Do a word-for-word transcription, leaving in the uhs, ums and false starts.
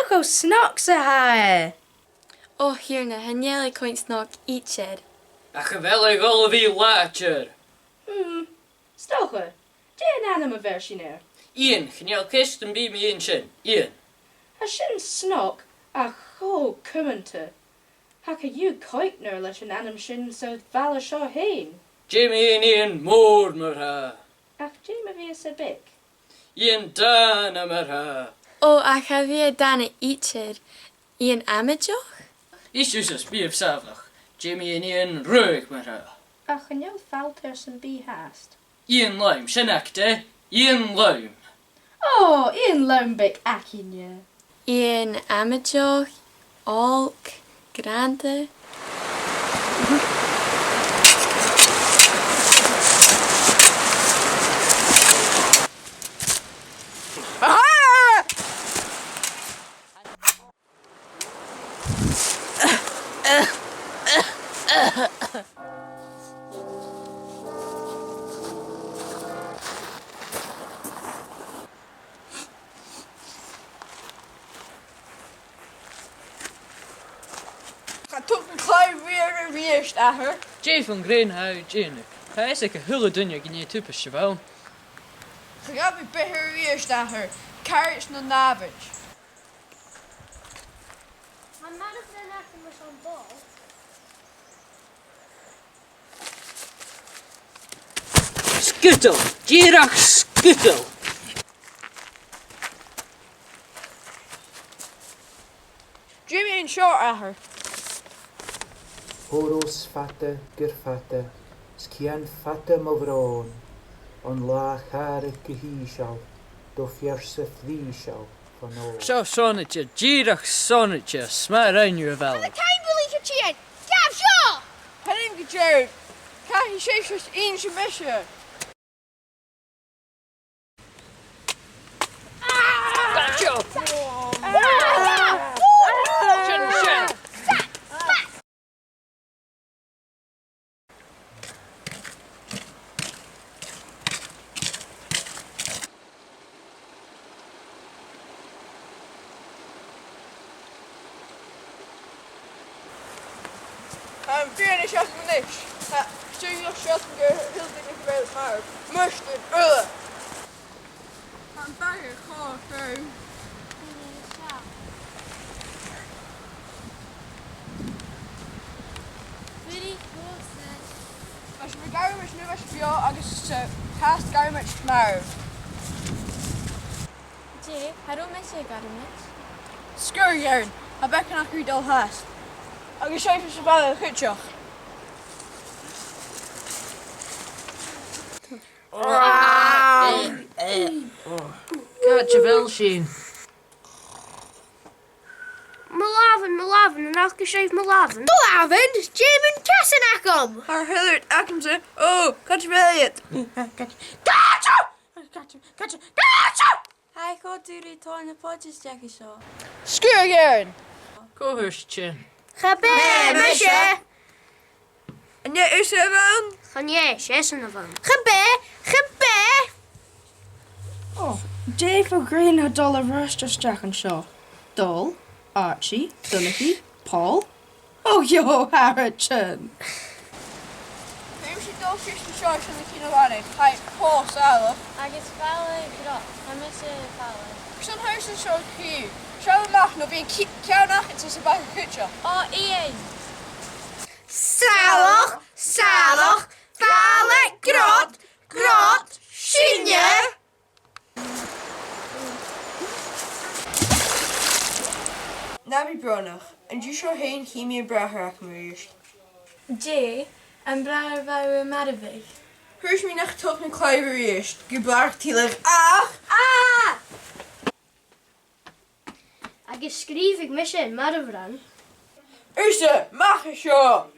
Cho snog 's a tha e. O, a Thighearna, chan eil e a' coimhead snog idir. Ach a bheil e a' dol a bhith làidir? Hmm, 's dòcha. Dè an t-ainm a bheir sinn air? Iain, chan eil ceist sam bith mu dheidhinn sin. Iain. Tha sin snog, ach cho cumanta. Tha co-dhiù coignear leis an ainm sin sa bhaile seo fhèin. Dè mu dheidhinn Iain Mòr mar-thà? Ach dè mu dheidhinn Iain Beag? Iain Dàna mar-thà. O, ach cha bhi e dàna idir. Iain Amaideach? Is, is, is, bithibh sàmhach. Dè mu dheidhinn Iain Ruadh mar-thà? Ach chan eil falt air sam bith fhathast. Iain Lom, sin agad e, Iain Lom. O, Iain Lom beag againne. Iain Amaideach, olc, grànda. Cha tug mi claidheamh a-rithist, a Athair. Dè fon ghrèin a tha thu a' dèanamh? Tha fhios aig a h-uile duine gun e tubaist a bh' ann. Cha ghabh mi beatha a-rithist, a Athair. Caraid no nàmhaid. Tha marbhran agam airson ball. Sgudal! Dìreach sgudal! Dè mu dheidhinn seo, a Athair? Pòrus fada, gur fada, 's cian fada mo bhròn, on là chàradh gu h-ìosal, do phearsa phrìseil fon òl. Seo sònraichte, dìreach sònraichte, 's math a rinn thu, a bhalaich. Tha na taigh-buill a' tighinn. Gabh seo! Tha mi gu dearbh. Chan eil sibhse a' smaoineachadh mise. Gotcha! Sin sin! Tha am fianais agam a-nis. Tha, 's dòcha gu bheil sibh a' tuigsinn gu bheil e mar mustard uile. Tha am baga cho trom. Very close. Mas urrainn dhuinn a bhith beò agus, eh, fhathast gabhaidh sinn marbh. Dè, cha robh mise a' gabhail marbh. Sguir, a Ghearan, tha beagan againn ri dhol fhathast. Agus sibhse sa bhaile cuideachd. Càit a bheil sinn? Mo làmhan, mo làmhan, an fhaca sibh mo làmhan? Mo làmhan? Dè mu na casan agam? Tha a h-uile rud agamsa. Ò, càit a bheil iad? Càit? Càit? Càit? Càit? Tha e cho dùr a thoirt na poidean a-steach an seo. Sguir, a Ghearan. Cò thuirt sin? Cha b' e mise. An e thusa a bh' ann? Chan e, 's esan a bh' ann. Cha b' e, cha b' e! Ò, dè fon ghrèin a tha dol a bhruist a-steach an seo? Dol, Archie, Donaghy, Paul. Ò, gheibh thu tarraing. Feumaidh sinn dol sìos an seo airson a' chinn a-mhàireach, tha e cho sàmhach. Agus fàileadh grod, tha mise a' faighinn. Carson a tha thusa seo a' chì? Seall a-mach no bidh an ci-, ceann agadsa sa bhaga cuideachd. Ò, Iain! Sàmhach, sàmhach, fàileadh grod, grod, sinne! Na bi brònach, an-diugh seo fhèin chì mi am bràthair agam a-rithist. Dè, am bràthair a bha thu a' marbhadh? Thuirt mi nach tog mi claidheamh a-rithist, gu bràth tuilleadh ach... Ah! Agus sgrìobhadh mise am marbhran. Thusa, mach à seo!